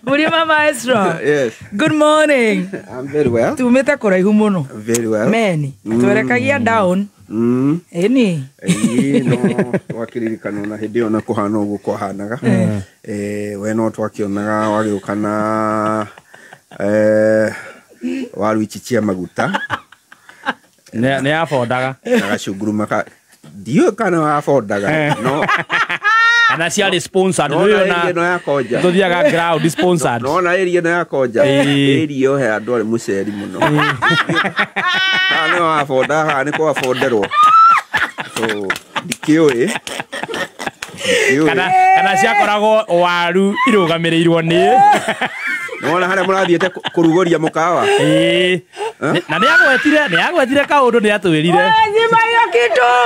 Murima Maestro. Yes. Good morning. I'm very well. Tumĩte kũraihu mũno. Very well. Meni. Twerekagia down. Ĩni. Ĩĩ no twakiririkana na hĩndĩ ĩyo na kũhana ũguo kwahanaga. We no twakĩonaga wagĩũka na waru ici cia maguta. Nĩ abondaga. Na gacunguruma ka ndiũĩ kana wabondaga no kana ciarĩ sponsored no rĩu na ĩno ya konja tũthiaga ground sponsored no na ĩria ĩno ya konja ĩria ĩyo he andũ arĩ mũceri mũno kana nĩ wabonda kana nĩ kwabonderwo so ndikĩũĩ kana ciakoragwo waru irũgamĩrĩirwo nĩ nona harĩa mũrathiĩte kũrugũria mũkawa. Na nĩagwetire kaũndũ nĩatwĩrire.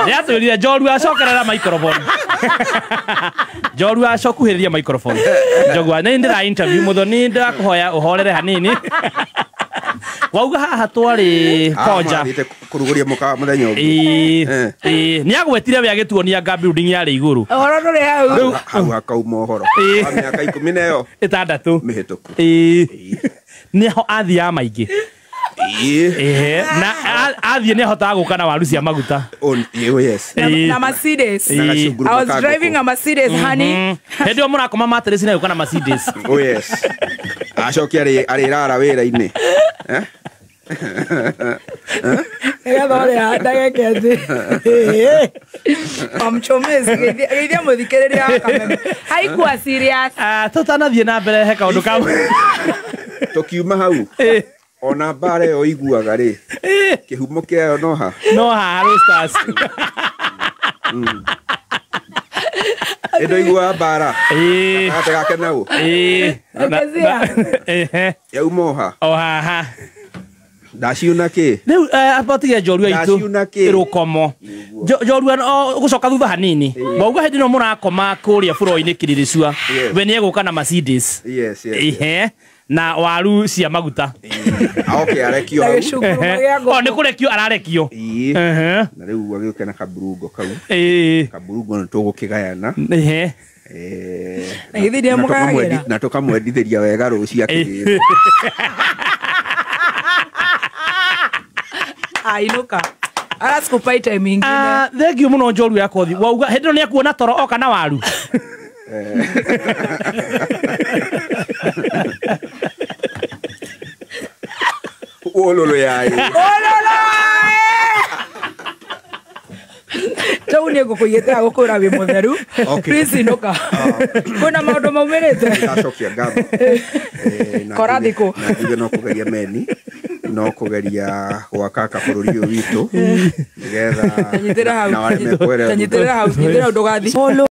Nĩatwĩrire Njorua acokerera microphone. Njorua acokuhĩrĩria microphone. Njogua nĩ ndĩra interview Muthoni ndĩrakũhoya ũhorere hanini. Wauga haha twarĩ konja. Mũrathiĩte kũrugũria mũkawa mũthenya ũngĩ. Nĩagwetire we agĩtuonia nga building yarĩ igũrũ. Ũhoro ndũrĩ hau. Hau hakauma ũhoro. Wa mĩaka 16 mĩhĩtũku. Nĩho athiaga maingĩ. Na athiĩ nĩahotaga gũka na waru cia maguta. Yes. Na Mercedes. I was driving a Mercedes, honey. Hĩndĩ ĩyo mũrakoma mattress na gũka na Mercedes. Oh yes. Acoke arĩrara wĩra-inĩ. Nĩgetha ũrĩa ndageke atĩ amchomezi geithia mũthikĩrĩria wa Kameme. Haikuwa serious. Tũtanathiĩ na mbere he kaũndũ kamwe. Tũkiuma hau. Ona mbara ĩyo iguaga rĩ kĩhumo kĩayo no ha no ha Roasters. Ĩndo iguaga mbara gatagatĩ gake nau yauma oha o haha ndaciuna kĩ rĩu abotige Njorua itũ ĩrũkomo Njorua gũcoka thutha hanini wauga hĩndĩ ĩno mũrakoma kũrĩa bũrũri-inĩ Kĩrĩrĩcua we nĩegũka na Mercedes. Yes, yes. Na waru cia maguta. Aoke arekio hau. O nĩ kũrekio ararekio. Na rĩu agĩũke na kaburungo kau. Kaburungo nĩ tũgũkĩgayana. Na githĩ ndiamũgayagĩra. Na tũkamwendithĩria wega rũciũ akĩgĩra. Ainũka. Arasikupa time ingine. Thank you mũno Njorua ya kothi. Wauga hĩndĩ ĩno nĩekuona toro oka na waru. Ololo yae. Ololo. Tau nĩ ngũkũiyĩte gũkũra wĩ mũtheru. Please inũka. Kwĩna maũndũ maumĩrĩte. Ndacokia ngatho. Kora thikũ. Na njuge no kũgeria meni. No kũgeria gwaka kabũrũri ũyũ witũ. Nĩgetha Nyitĩra hau. Nyitĩra hau, nyitĩra hau ndũgathiĩ.